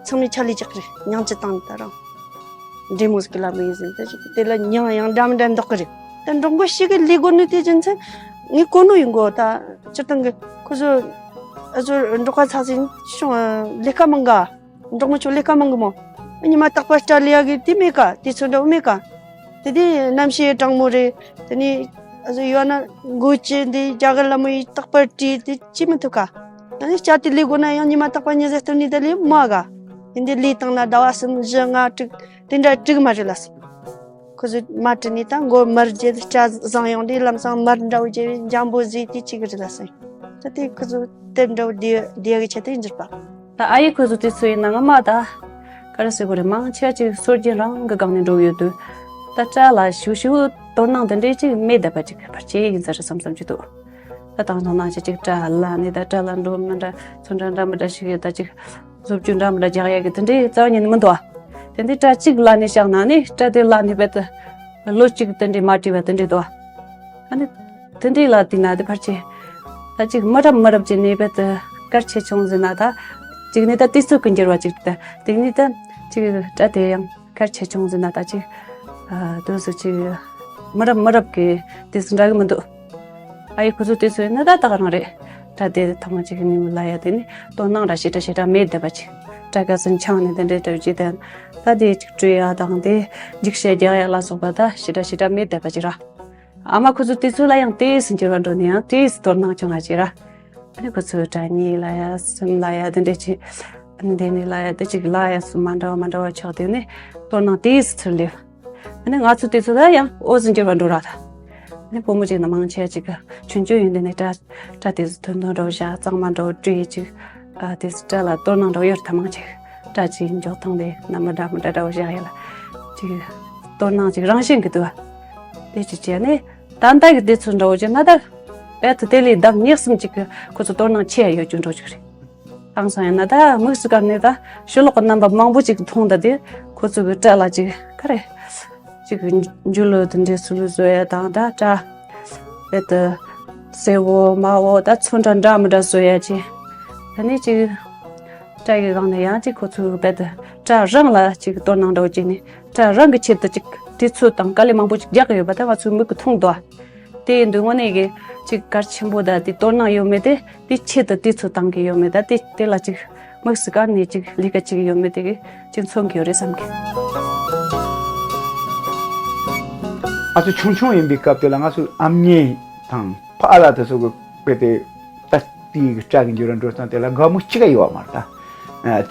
ཚང་མས་ཆ་ལས་ཅག་རེད། མྱང་ཅི་བཏང་ད་རང་འདྲེ་མོ་ཟིག་གི་ལ་མི་ཡིན་ཟིན་ད་ཞིག་དེ་ལ་མྱང་ཡང་འདྲ་མི་འདྲ་འདོག་གི་རེད། ད་འགྲོ་མགོ་ཞིག་གི་ལས་དགོ་ནི་དེ་རྒྱུ་མཚན་ངས་གོ་ནོ་ཡིན་གོ་ད་སྤྱིར་བཏང་གི་ཁོ་ཚོ་ཨ་ཚོ་འགྲོ་ཁ་ཚ་ཟིན་ཆུང་ལས་ཀ་མང་ག་འགྲོགས་མོ་ཆོ་ལས་ཀ་མང་གི་མོ། ཉི་མ་རྟག་པར་སྐྲ་ལི་ཡ་གི་དེ་མེད་ཀ་དེ་ཚོ་འདྲ་མེད་ཀ་དེ་དེ་རྣམ་ཤེས་དྲང་མོ་རེད། དེ་ནི་ཨ་ཟོ་ཡོད་ན་མགོ་ཅི་འདི་རྒྱ་གར་ལ་མོ་ཡི་རྟག་པར་བྲིས་དེ་ཅི་མི་ཐུབ་ཀ་ཨ་ནི་སྐྲ་དེ་ལི་དགོ་ན་ཡང་ཉི་མ་རྟག་པར་ཉི་ཟེར་སྟོན་ནི་ད་ལི་མ་ག་དེ་འདི་ལི་བཏང་ན་ཟླ་བ་གསུམ་བཞི་ལྔ་དྲུག་དེ་འདྲ་དྲུག་མ་རེད་ལ་སི། ཁོ་ཚོས་མ་བྲིས་ནས་ད་མགོ་མར་རྒྱས་སྐྲ་བཟང་ཡོང་དུས་ལམ་སང་མར་འདྲ་བོ་རྒྱས་པའི་འཇམ་པོ་བཟོས་དེ་གཅིག་རེད་ལ་སོང་། ད་དེ་ཁོ་ཚོ་དེབ་འདྲ་བོ་བསྡུ་བསྡུ་ཡ་གི་ཆེད་དུ་ཡིན་འགྱུར་པ། ད་ཨ་ཡེ་ཁོ་ཚོ་དེ་ཚོ་ཡིན་ན་ང་མ་ད་ག་རེ་ཟེར་དགོས་རེད། མང་ཆེ་བ་ཅིག་སྲོལ་རྒྱུན་རང་གི་སྒང་ནས་འགྲོ་གི་ཡོད་དུས་ད་སྐྲ་ལ་ཞུ་ཞུ་དོ་སྣང་དེ་འདྲས་ཅིག་མེད་བསྡད་པ་ཅིག་ཕལ་ཆེར་ཡིན་ས་རེད་བསམ་བསམ་གྱི་འདུག་ད་དང་ཐོག་ནང་ཆེ་ཅིག་སྐྲ་ལ་ནི་ད་སྐྲ་ལ་འགྲོ་མི་འདྲ་ཚོན་ཁྲ་འདྲ་མི་འདྲ་ཞིག་ཡོད་ད་ཅིག་བཟོ་བཅོས་འདྲ་མི་འདྲ་རྒྱག་ཡ་གི་དེ་འདྲའི་རྩ་བ་ཉིད་ནས་མི་འདུག་ཨ། དེ་འདྲའི་སྐྲ་གཅིག་ལ་ནས་བཞག་ན་ནི་སྐྲ་དེ་ལ་ནས་རྦད་དེ་ལོ་གཅིག་དེ་འདྲའི་མ་བྲིས་པ་དེ་འདྲའི་འདུག་ཨ། ཨ་ནི་དེ་འདྲའི་ལ་དེ་ན་དེ་ཕར་ཆེ་ད་ཅིག་མི་རབས་མི་རབས་ཀྱི་ནས་རྦད་དེ་གལ་ཆེ་ཆུང་ཟེར་ན་ད་གཅིག་ནས་ད་དུས་ཚོད་ཀྱི་འགྱུར་བ་གཅིག་ད་དེ་ནས་ད་ཅིག་སྐྲ་དེ་ཡང་། གལ་ཆེ་ཆུང་ཟེར་ན་ད་ཅིག་ཨ། དུས་སུ་ཅིག་མི་རབས་མི་རབས་ཀྱི་དུས་སུ་འདྲ་གི་མི་འདུག་ཨ་ཡེ་ཁོ་ཚོ་དུས་སུ་ཡིན་ན་ད་ད་ག་རང་རེད། ད་དེ་ཐོག་མ་ཅིག་ནི་མི་ལ་ཡ་དེ་ནི་དོ་སྣང་ར་ཞེ་དྲག་ཞེ་དྲག་མེད་བསྡད་པ་ཅིག་སྐྲ་དཀར་སེར་འཕྱང་ནས་དེ་འདྲའི་འདྲ་བྱེད་དེ་ད་དེ་ཅིག་བྲོས་ཡ་དང་དེ་འགྱིག་ཤད་རྒྱག་ཡ་ལ་སོགས་པ་ད་ཞེ་དྲག་ཞེ་དྲག་མེད་བསྡད་པ་ཅིག་ར། ཨ་མ་ཁོ་ཚོ་དུས་སུ་ལ་ཡང་དུས་སུ་འགྱུར་བ་འགྲོ་ནས་ཡང་དུས་སུ་དོ་སྣང་བྱུང་བ་ཅིག་ར། ཨ་ནི་ཁོ་ཚོས་སྐྲ་གཉིས་ལ་ཡ་གསུམ་ལ་ཡ་དེ་འདྲས་ཅིག་ཨ་ནི་དེ་ནས་ལ་ཡ་དེ་ཅིག་ལ་ཡ་གསུམ་མ་འདྲ་བ་མ་འདྲ་བ་ཆགས་དེ་ནས་དོ་སྣང་དེས་ཚུར་ལེབ། ཨ་ནི་ང་ཚོ་དེ་ཚོ་ལ་ཡང་འོ་ཟིན་གྱུར་བ་འགྲོ་ར་ད། ཨ་ནི་བུ་མོ་ཅིག་ན་མང་ཆེ་ཅིག་གི་ཆུང་ཆུང་ཡིན་དེ་ནས་སྐྲ་སྐྲ་དེ་ཚོ་ཐུང་ཐུང་འདྲ་བོ་བཞག་གཙང་མ་འདྲ་བོ་བྲིས་ཅིག་ཨ་དེ་ཚོ་སྐྲ་ལ་དོ་སྣང་འདྲ་བོ་ཡོད་ད་མང་ཆེ་སྐྲ་ཅིག་འཇོག་སྟངས་དེ་ན་མི་འདྲ་མི་འདྲ་འདྲ་བོ་བཞག་ཡ་ལ་ཅིག་དོ་སྣང་ཅིག་རང་བཞིན་གི་འདུག་བ། དེ་ཅིག་བྱས་ནས་ད་ལྟ་གི་དེ་ཚོ་འདྲ་བོ་ཅིག་ན་ད། རྦད་དེ་དེ་ལས་ལྡབ་གཉིས་གསུམ་ཅིག་གི་ཁོ་ཚོ་དོ་སྣང་ཆེ་ཡ་ཡོད་རྒྱུ་འགྲོ་རྒྱུ་རེད། དེང་སང་ཡིན་ན་ད་དམིགས་སུ་བཀར་ནས་ད་ཕྱི་ལོགས་ཀྱི་རྣམ་པ་མང་པོ་ཅིག་མཐོང་ད་དེ་ཁོ་ཚོ་གི་སྐྲ་ལ་ཅིག་ག་རེ་ཅིག་འཇུ་ལོ་དེ་འདྲའི་སུ་ལུ་བཟོ་ཡ་དང་ད་སྐྲ་རྦད་དེ་སེར་བོ་དམར་བོ་ད་ཚོན་ཁྲ་འདྲ་མི་འདྲ་བཟོ་ཡ་ཅིག་ད་ནི་ཅིག་སྐྲ་གི་སྒང་ནས་ཡང་ཅིག་ཁོ་ཚོ་གི་རྦད་དེ་སྐྲ་རང་ལ་ཅིག་དོ་སྣང་འདྲ་བོ་ཅིག་ནས་སྐྲ་རང་གི་ཆེད་དུ་ཅིག་དུས་ཚོད་དང་དཀའ་ལས་མང་པོ་ཅིག་རྒྱག་གི་ཡོད་པ་ད་ང་ཚོའི་མིག་གིས་མཐོང་འདུག་དེ་ཡིན་དུས་དངོས་གནས་ཀྱི་ཅིག་གལ་ཆེན་པོ་ད་དེ་དོ་སྣང་ཡོད་མེད་དེ་དེ་ཆེད་དུ་དུས་ཚོད་བཏང་གི་ཡོད་མེད་ད་དེ་དེ་ལ་ཅིག་དམིགས་སུ་བཀར་ནས་ཅིག་ལས་ཀ་ཅིག་ཡོད་མེད་དེ་གི་ཅིག་མཚོན་གྱི་ཡོད་རེད་བསམ་གི། ང་ཚོ་ཆུང་ཆུང་ཡིན་པའི་སྐབས་དེ་ལ་ང་ཚོའི་ཨ་མྱེས་དང་ཕ་ཨ་ལ་དེ་ཚོ་གི་དཔེ་དེ་ད་དེའི་གི་སྐྲ་གི་འགྱུར་བ་འགྲོ་སྟངས་དེ་ལ་དགའ་མོ་གཅིག་ག་ཡོད་མ་རེད་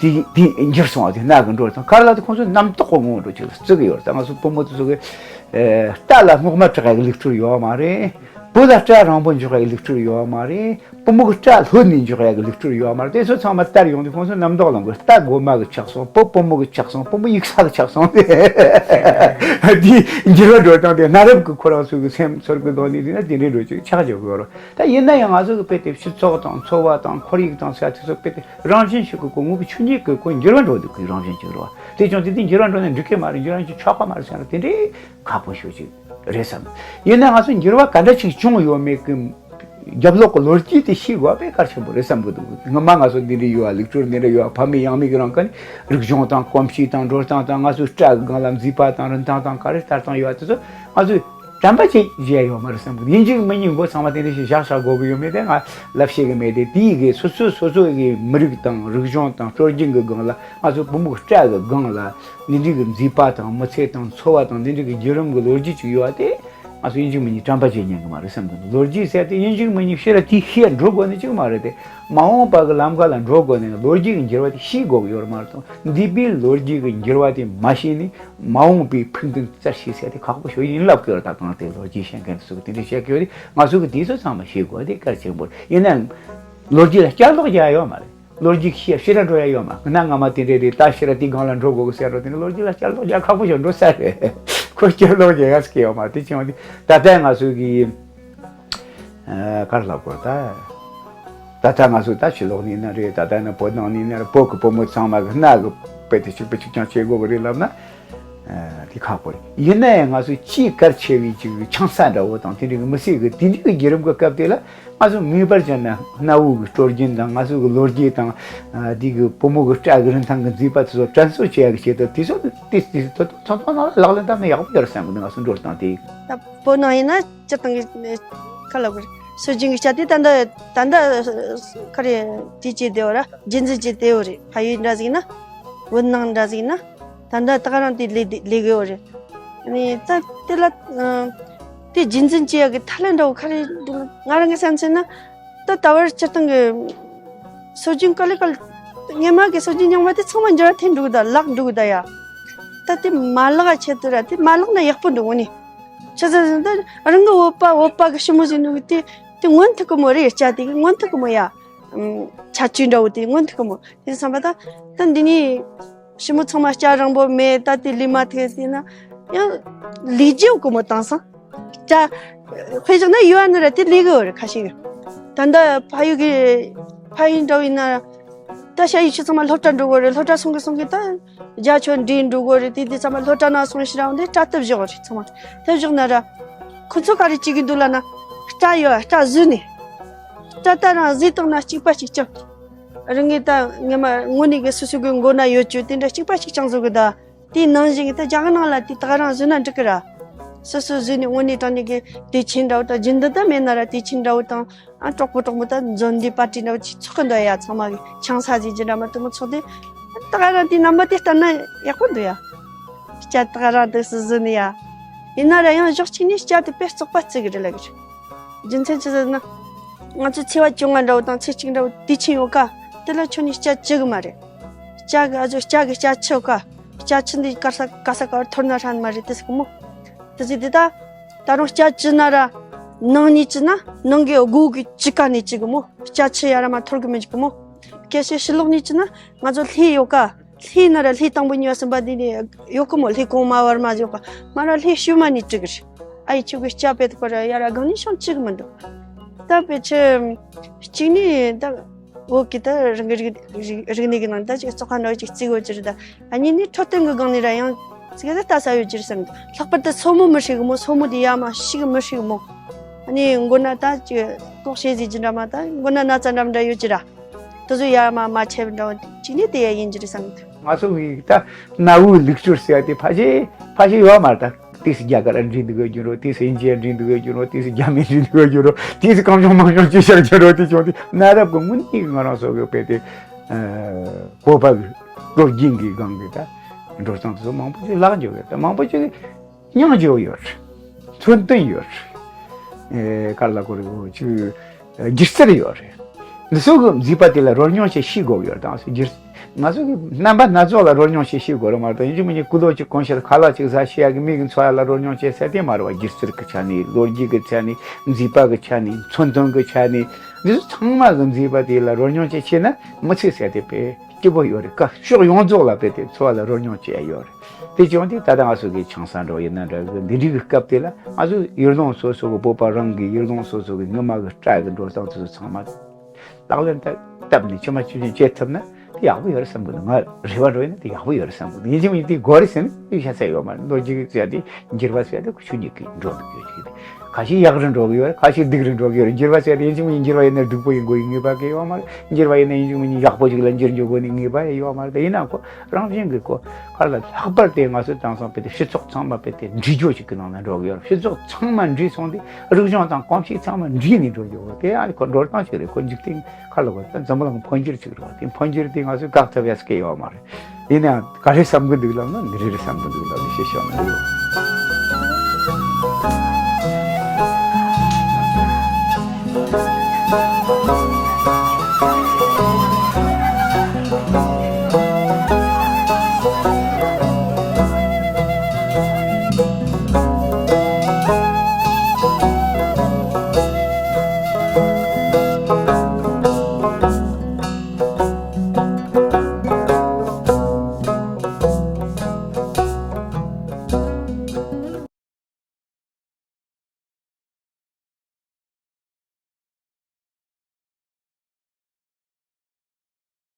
ད། དེ་དེ་འགྱུར་སོང་བ་དེ་སྣ་གི་འགྲོ་སྟངས་ག་རེ་ལ་དེ་ཁོང་ཚོ་རྣམ་རྟོག་གི་ངོ་བོ་འགྲོ་ཅིག་ལ་བརྩི་གི་ཡོད་རེད་ད། ང་ཚོ་བུ་མོ་དེ་ཚོ་གི་སྐྲ་ལ་སྔོག་མ་བྲག་གི་ལུགས་སྲོལ་ཡོད་མ་རེད། བུ་ལ་སྐྲ་རིང་པོ་འཇོག་ཡ་གི་ལུགས་སྲོལ་ཡོད་མ་རེད། བུ་མོ་གི་སྐྲ་ལྷོད་ནས་འཇོག་ཡ་གི་ལུགས་སྲོལ་ཡོད་མ་རེད། དེ་ཚོ་ཚང་མ་དར་ཡོང་དུས་ཁོང་ཚོ་རྣམ་རྟོག་ལངས་གི་རེད། རྟ་རྒོད་མ་གི་ཆགས་སོང་། བུ་བུ་མོ་གི་ཆགས་སོང་། བུ་མོ་ཡུག་ས་གི་ཆགས་སོང་། དེ་འགྱུར་བ་འགྲོ་སྟངས་དེ་གནའ་རབས་ཀྱི་ཁོ་རང་ཚོའི་གི་སེམས་ཚོར་གི་སྒོ་ནས་བལྟས་ན་དེ་འདྲའི་འགྲོ་ཅིག་ཆགས་འཇོག་གི་ཡོད་རེད། ད་ཡིན་ན་ཡང་ང་ཚོ་གི་དཔེ་དེབ་སྤྱི་ཚོགས་དང་འཚོ་བ་དང་ཁོར་ཡུག་དང་ཟེར་དེ་ཚོ་དཔེ་དེབ་རང་བཞིན་ཞིག་གི་ཁོ་དངོས་པོའི་ཆོས་ཉིད་ཀྱི་ཁོ་འགྱུར་བ་འགྲོ་འདུག་གི་རང་བཞིན་ཅིག་རེད་བ། དེ་ཀྱང་དེ་དུས་འགྱུར་བ་འགྲོ་ནས་འགྲིག་གི་མ་རེད། འགྱུར་བ་ཅིག་ཆོག་གི་མ་རེད་ཟེར་ན་དེ་འདྲའི་ཁག་པོ་ཞིག་ཅིག་རེད་བསམ། ཡིན་ན་ང་ཚོ་འགྱུར་བ་ག་འདྲ་ཅིག་བྱུང་ཡོད་མེད་ཀྱི་རྒྱབ་ལོགས་ཀྱི་ལོ་རྒྱུས་དེ་ཤེས་དགོས་པ་དཔེ་གལ་ཆེན་པོ་རེད་བསམ་གི་འདུག་སྔོན་མ་ང་ཚོ་འདི་འདྲའི་ཡོད་པ་ལུགས་སྲོལ་འདི་འདྲ་ཡོད་པ་ཕ་མེས་ཡང་མེས་ཀྱི་རིང་ག་ནས་རིག་གཞུང་དང་གོམས་གཤིས་དང་འགྲོ་སྟངས་དང་ང་ཚོའི་སྐྲ་གི་སྒང་ལ་མཛེས་པ་དང་རིན་ཐང་དང་ག་རེ་ལྟ་སྟངས་ཡོད་པ་དེ་ཚོ་ང་ཚོས་དྲན་པ་བརྗེད་བཞག་ཡོད་མ་རེད་བསམ་གི། ཡིན་གཅིག་མིན་གཉིས་མགོ་ཚང་མ་དེ་འདྲ་ཞིག་བཞག་བཞག་དགོས་གི་ཡོད་མེད་དེ་ང་ལབ་ཤེས་གི་མེད་དེ། དེའི་གི་སོ་སོས་སོ་སོ་གི་མི་རིགས་དང་རིག་གཞུང་དང་སྲོལ་རྒྱུན་གི་སྒང་ལ་ང་ཚོ་བུ་མོ་སྐྲ་གི་སྒང་ལ་འདི་འདྲའི་གི་མཛེས་པ་དང་མི་ཚེ་དང་འཚོ་བ་དང་འདི་འདྲའི་གི་བརྒྱུད་རིམ་གི་ལོ་རྒྱུས་ཅིག་ཡོད་པ་དེ་ང་ཚོ་ཡིན་གཅིག་མིན་གཉིས་དྲན་པ་བརྗེད་ཉན་གི་མ་རེད་བསམ་གི་འདུག་ལོ་རྒྱུས་ཟེར་དེ་ཡིན་གཅིག་མིན་གཉིས་ཕྱིར་དེ་ཤེས་འགྲོ་དགོས་ནི་གཅིག་མ་རེད་དེ། མ་འོངས་པ་གི་ལམ་ཁ་ལ་འགྲོ་དགོས་ནི་ལོ་རྒྱུས་གི་འགྱུར་བ་དེ་ཤེས་དགོས་གི་ཡོད་མ་རེད་དང་། འདས་པའི་ལོ་རྒྱུས་གི་འགྱུར་བ་དེ་མ་ཤེས་ནི་མ་འོངས་པའི་ཕུགས་འདུན་བཙལ་ཤེས་ཟེར་དེ་ཁག་པོ་ཞིག་ཡིན་ལབ་གི་ཡོད་རེད། ད་གང་ལྟར་ལོ་རྒྱུས་ཤེས་མཁན་ཚོ་གི་དེ་འདྲ་བཤད་གི་ཡོད་དེ་ང་ཚོ་གི་དེ་ཚོ་ཚང་མ་ཤེས་དགོས་དེ་གལ་ཆེན་པོ་རེད། ཡིན་ནའང་ལོ་རྒྱུས་ལ་བསྐྱར་ལྡོག་རྒྱག་ཡ་ཡོད་མ་རེད། ལོ་རྒྱུས་ཤེས་ཕྱིར་འགྲོ་ཡ་ཡོད་མ་རེད། ང་སྔ་མ་དེ་འདྲ་རེད། ད་ཕྱིར་དེའི་སྒང་ལ་འགྲོ་དགོས་གི་ཟེར་རོ་དེ་ནི་ལོ་རྒྱུས་ལ་བསྐྱར་ལྡོག་རྒྱག་ཁག་པོ་ཞིག་འགྲོ་ས་རེད། ཁོ་བསྐྱར་ལྡོག་རྒྱག་ཡ་ཟེར་གི་ཡོད་མ་རེད། དེ་བྱུང་བ་དེ་ད་ལྟ་ང་ཚོ་གི་ཨ་ག་རེ་ལབ་དགོས་ད། ད་ལྟ་ང་ཚོ་ད་ཕྱི་ལོགས་ནས་ན་རེད། ད་ལྟ་ནི་བོད་ནང་ནས་ན་རེད། བོད་ཀྱི་བུ་མོ་ཚང་མ་གི་སྣ་གི་དཔེ་དེ་གཅིག་པ་གཅིག་རྐྱང་བྱེད་དགོས་གི་རེད་ལབ་ན། དེ་ཁག་པོ་རེད། ཡིན་ན་ཡང་ང་ཚོ་ཆེས་གལ་ཆེ་བའི་ཅིག་ཆང་ས་འདྲ་བོ་དང་དེ་འདྲའི་མི་སྲིད་གི། དེ་འདྲའི་གི་བརྒྱུད་རིམ་གི་སྐབས་དེ་ལ་ང་ཚོ་ངེས་པར་བྱས་ན་གནའ་བོའི་གི་སྲོལ་རྒྱུན་དང་ང་ཚོའི་གི་ལོ་རྒྱུས་དང་། དེ་གི་བུ་མོ་གི་སྐྲ་གི་རིན་ཐང་གི་མཛེས་པ་དེ་ཚོ་དྲན་གསོ་བྱེད་ཡག་གི་ཆེད་དུ། དེ་ཚོ་དེ་དེ་ཚོ་ཚང་ཚང་ནང་ལག་ལེན་བསྟར་ན་ཡག་པོ་ཡོད་རེད་བསམ་གི་འདུག་ང་ཚོ་འགྲོ་སྟངས་དེ། ད་བོད་ནང་ཡིན་ན་སྤྱིར་བཏང་གི་ཁ་ལ་གོ་རེད། སྲོལ་རྒྱུན་གྱི་སྐྱ་དེ་ད་ལྟ་ད་ལྟ་ཁ་རེ་དེ་བྱས་བསྡད་ཡོད་ར། རྒྱུན་འཛིན་བྱས་བསྡད་ཡོད་རེད། ཕ་ཡུལ་འདྲ་ཟིག་ན། བོད་ནང་འདྲ་ཟིག་ན། ད་ལྟ་ད་ག་རང་དེ་ལས་ལས་གི་ཡོད་རེད། ཨ་ནི་ད་དེ་ལ་ཨ་དེ་རྒྱུན་འཛིན་བྱེད་ཡག་གི་ཐབས་ལམ་འདྲ་བོ་ཁ་རེ་འདུག་ང་རང་གི་བསམ་ཚུལ་ན། ད་ད་བར་སྤྱིར་བཏང་གི་སྲོལ་རྒྱུན་ག་ལེ་ག་ལེ། སྔོན་མ་གི་སྲོལ་རྒྱུན་རྙིང་པ་དེ་ཚང་མ་འགྱུར་བ་ཐེབས་འགྲོ་གི་ད། བརླག་འགྲོ་གི་ད་ཡ། ད་དེ་མ་བརླག་ཆེད་དུ་ར་དེ་མ་བརླག་ན་ཡག་པོ་འདུག་འོ་ནི། ཆི་ཟེར་ཟེར་ན་ད་རང་གི་བོད་པ་བོད་པ་གི་ཞི་མོ་ཟེར་ནོ་གི་དེ་དེ་མངོན་ཐུབ་གི་མོ་རེད། སྐྱ་དེ་གི་མངོན་ཐུབ་གི་མོ་ཡ། ཨམ། ཁྱད་ཆོས་འདྲ་བོ་དེ་མངོན་ཐུབ་གི་མོ། དེ་བསམ་པ་ད་ད་འདི་ནི་ཞི་མོ་ཚང་མ་སྐྱ་རིང་པོ་མེད་ད། དེ་ལུས་མ་ཐུབ་དེ་ན་ཡང་ལས་རྒྱུ་གི་མོ་དེང་སང་། སྐྱ་དཔེ་བཞག་ན་ཡུལ་བ་ནི་ར་དེ་ལས་གི་ཡོད་རེད་ཁ་ཤས་གི། ད་ལྟ་ཕ་ཡུལ་གི་ཕ་ཡུལ་འདྲ་བོ་ཡིན་ན་ད་ཞ་ཡི་ཆུ་ཚང་མ་སློབ་གྲྭ་འགྲོ་གི་རེད། སློབ་གྲྭ་སོང་གི་སོང་གི་ད་རྒྱ་ཆོ་འདྲེས་འགྲོ་གི་རེད། དེ་དེ་ཚང་མ་སློབ་གྲྭ་ནང་སོང་ཞེ་དྲག་འདི་སྐྲ་གཏུབ་བཞག་རེད། ཚང་མ་གཏུབ་བཞག་ན་ར་ཁོ་ཚོ་ག་རེ་བྱེད་གི་འདུག་ལབ་ན། སྐྲ་ཡོད་སྐྲ་བཟོས་ནས། སྐྲ་ད་རང་བཟོས་བཏང་ན་གཅིག་པ་གཅིག་རྐྱང་། རང་ངས་ད་ངས་མ་དངོས་གནས་གི་སོ་སོ་གི་མགོ་ན་ཡོད་རྒྱུ་དེ་འདྲ་གཅིག་པ་གཅིག་རྐྱང་བཟོ་གི་ད། དེའི་ནང་བཞིན་གི་ད་རྒྱ་གར་ནང་ལ་དེ་ད་ག་རང་བཟོས་ན་འགྲིག་གི་ར། སོ་སོ་བཟོས་ནས་དངོས་གནས་དྲང་གནས་གི་དུས་ཆེན་འདྲ་བོ་དང་རྒྱུན་ལྡན་ད་མེད་ན་ར་དུས་ཆེན་འདྲ་བོ་དང་། ཨ་གྲོགས་པོ་གྲོགས་མོ་ད་འཛོམས་འདུས་པར་ཊི་འདྲ་བོ་ཅིག་ཚོགས་གི་འདུག་ཡ། ཚང་མ་གི་ཆང་ས་ཟིག་ཅི་འདྲ་མ་དུ་མོ་ཚོགས་དུས། ད་ག་རང་དེའི་རྣམ་པ་དེ་ལྟར་ན་ཡག་པོ་འདུག་ཡ། སྐྱ་ད་ག་རང་དུ་སུ་བཟོས་ནི་ཡ། ཡིན་ན་ར་ཡང་ཕྱོགས་གཅིག་ནས་སྐྱ་དེ་དཔེ་བཙོག་པ་བརྩི་གི་རེད་ལབ་གི་རེད། རྒྱུ་མཚན་ཅི་ཟེར་ན། ང་ཚོ་ཚེས་པ་བཅོ་ལྔ་འདྲ་བོ་དང་ཚེས་གཅིག་འདྲ་བོ་དུས་ཆེན་ཡོད་ཀ། དེ་ལ་ཁྱོན་ནས་སྐྱ་བཅུ་གི་མ་རེད། སྐྱ་གི་ཨ་ཅོ་སྐྱ་གི་སྐྱ་ཆུ་ཡོད་ཀ། སྐྱ་ཆུ་འདི་ག་ས་ག་ས་ག་བར་འཐོར་ན་ཧྲ་ནི་མ་རེད་དེ་ཟེར་གི་མོ། དེ་ཟེར་དེ་ད་ད་རུང་སྐྱ་བཅུ་ན་ར་ནང་ནས་བཅུ་ན་ནང་གི་སྒོ་གི་བཅུ་ཀ་ནས་བཅུ་གི་མོ། སྐྱ་ཆུ་ཡ་ར་མ་འཐོར་གི་མི་འཇུག་གི་མོ། ཁྱེད་ཤེས་ཕྱི་ལོགས་ནས་བཅུ་ན་ང་ཚོ་ལྷས་ཡོད་ཀ། ལྷས་ན་ར་ལྷས་དང་པོ་གཉིས་པ་གསུམ་པ་འདི་ནས་ཡོད་གི་མོ། ལྷས་གོང་མ་བར་མ་ཡོད་ཀ། མ་ར་ལྷས་ཤུལ་མ་ནས་བྲི་གི་རེད། ཨ་ཡི་ཁྱོད་ཀྱི་སྐྱ་དཔེ་དེ་ཁོ་ར་ཡ་ར་སྒང་ནས་ཤང་བཅུག་གི་མི་འདུག་ད་དཔེ་ཆ་གཅིག་ནས་ད་བོད་ཀྱི་ད་རང་གི་རིག་རིག་རིག་གནས་ཀྱི་ནང་ད་ཅིག་བཙོག་པ་འདྲ་བོ་ཅིག་བརྩི་དགོས་ཀྱི་རེད། ད་ཨ་གཉིས་ནས་འཕྲོད་བསྟེན་གྱི་སྒང་ནས་ར་ཡང་ཙི་གེ་ད་ལྟ་ས་ཡོད་ཀྱི་རེད་བསམ་གི། ལྷག་པར་དུ་སོར་མོ་མི་ཧྲིག་གི་མོ། སོར་མོ་དེ་ཡ་མ་ཞིག་མི་ཧྲིག་གི་མོ། ཨ་ནི་མགོ་ན་ད་ཅིག་ལྐོག་བཤད་ཟིག་ཅི་འདྲ་མ་ད་མགོ་ན་ན་ཚ་འདྲ་མི་འདྲ་ཡོད་ཀྱི་ར། དེ་ཚོ་ཡར་མར་མ་ཆད་པ་འདྲ་བོ་གཅིག་ནས་དེ་ཡ་ཡིན་གྱི་རེད་བསམ་གི་འདུག་ང་ཚོ་གི་ད་གནའ་བོའི་ལུགས་སྲོལ་ཟེར་ཡ་དེ་ཕལ་ཆེར་ཕལ་ཆེར་ཡོད་མ་རེད། ད་དེས་རྒྱ་གར་འདྲེས་འདུག་གི་རྒྱུ་རོ། དེས་དབྱིན་ཇི་འདྲེས་འདུག་གི་རྒྱུ་རོ། དེས་རྒྱ་མི་འདྲེས་འདུག་གི་རྒྱུ་རོ། དེས་གངས་ལྗོངས་མང་ལྗོངས་ཅི་ཤར་རྒྱུ་རོ། དེ་བྱུང་དུས་གནའ་རབས་ཀྱི་དངོས་གནས་ང་རང་ཚོ་གི་དཔེ་དེ་བོད་པ་གི་སྲོལ་རྒྱུན་གྱི་སྒང་གི་ད་འགྲོ་སྟངས་དེ་ཚོ་མང་པོ་ཞིག་བརླག་འགྲོ་གི། ད་མང་པོ་ཞིག་སྙིང་རྗེ་བོ་ཡོད་རེད། མཚོན་དོན་ཡོད་རེད། ཨེ་ག་ལ་གོ་རེ་གོ་ཅིག་སྒྱུ་རྩལ་ཡོད་རེད། འདི་ཚོ་གི་མཛེས་པ་དེ་ལ་རོལ་མྱོང་བྱེད་ཤེས་དགོས་ཡོད་དང་སྒྱུ་རྩལ། ང་ཚོ་གི་རྣམ་པ་སྣ་ཚོགས་ལ་རོལ་མྱོང་བྱེད་ཤེས་དགོས་རེད་མ་གཏོགས། ཡིན་གཅིག་མིན་གཅིག་ཀུ་ལོ་གཅིག་གོན་ཤེས། ཁ་ལག་གཅིག་ཟ་ཤེས་ཡ་གི་མིག་གི་འཚོ་ཡ་ལ་རོལ་མྱོང་བྱེད་ས་དེ་མ་རེད་བ། སྒྱུ་རྩལ་གི་ཆ་ནས། ལོ་རྒྱུས་གི་ཆ་ནས། མཛེས་པ་གི་ཆ་ནས། མཚོན་དོན་གི་ཆ་ནས། འདི་ཚོ་ཚང་མ་གི་མཛེས་པ་དེ་ལ་རོལ་མྱོང་བྱེད་ཤེས་ན་མི་ཚེ་ཟེར་དེ་དཔེ་སྐྱིད་པོ་ཡོད་རེད། ཀ་ཕྱོགས་ཡོངས་རྫོགས་ལ་དཔེ་དེ་འཚོ་བ་ལ་རོལ་མྱོང་བྱེད་ཡ་ཡོད་རེད། དེ་བྱུང་དུས་ད་ལྟ་ང་ཚོ་གི་ཆང་ས་འགྲོ་ཡིན་ན་འདྲ་གི། འདི་འདྲའི་གི་སྐབས་དེ་ལ་ང་ཚོ་ཡུལ་ལུང་སོ་སོ་གི་བོད་པ་རང་གི་ཡུལ་ལུང་སོ་སོ་གི་སྔོན་མ་གི་སྐྲ་གི་འགྲོ་སྟངས་དེ་ཚོ་ཚང་མ་ལག་ལེན་བསྟར་བཏབ་ནས་ཆུ་མ་ཆུ་ཆུ་བྱེད་ཐུབ་ན་དེ་ཡག་པོ་ཡོད་རེད་བསམ་གི་འདུག་ང་རེ་བ་འགྲོ་ཡིན་ན་དེ་ཡག་པོ་ཡོད་རེད་བསམ་གི་འདུག་ཡིན་གཅིག་མིན་གཅིག་དེ་དགོས་རེད་ཟེར་ན་དེ་ཤ་ཚ་ཡོད་མ་རེད། ལོ་རྒྱུས་ཀྱི་ཟེར་དེ་འགྱུར་བ་ཟེར་དེ་ཆུ་གཉིས་ཀྱི་འགྲོ་འདུག་ཡོད་ཀྱི། ཁ་ཤས་ཡག་རུ་འགྲོ་གི་ཡོད་རེད། ཁ་ཤས་སྡུག་རུ་འགྲོ་གི་ཡོད་རེད། འགྱུར་བ་ཟེར་དེ་ཡིན་གཅིག་མིན་གཅིག་འགྱུར་བ་ཡིན་ན་སྡུག་པོ་ཡིན་དགོས་ཡི་ངེས་པ་གི་ཡོད་མ་རེད། འགྱུར་བ་ཡིན་ན་ཡིན་གཅིག་མིན་གཅིག་ཡག་པོ་ཞིག་ལ་འགྱུར་འགྱོ་དགོས་ནི་ངེས་པ་ཡོད་མ་རེད། དེ་ཡིན་ན་ཁོ་རང་བཞིན་གྱི་ཁོ་ག་ལ་ལྷག་པར་དེ་ང་ཚོ་དེང་སང་དཔེ་དེ་སྤྱི་ཚོགས་ཚང་མ་དཔེ་དེ་འདྲེས་སྦྱོར་ཞིག་གི་ནང་ལ་འགྲོ་གི་ཡོད་རེད། སྤྱི་ཚོགས་ཚང་མ་འདྲེས་སོང་དུས་རིག་གཞུང་དང་གོམས་གཤིས་ཚང་མ་འདྲེས་ནས་འགྲོ་གི་ཡོད་རེད། དེ་ཡང་ཁོ་འགྲོ་སྟངས་ཞིག་རེད། ཁོ་འཇིག་རྟེན་ག་ལ་གོ་ད་འཛམ་བུ་གླིང་འཕོ་འགྱུར་ཅིག་རེད་བ། དེ་འཕོ་འགྱུར་དེ་ང་ཚོས་བཀག་ཐུབ་ཡ་ཟེར་གི་ཡོད་མ་རེད། ཡིན་ནའང་ག་རེ་བསམ་གི་འདུག་ལབ་ན་འདི་རེ་རེ་བསམ་གི་འདུག་ལབ་ནས་བཤད་ཤོག་ན་འགྲིག་གི།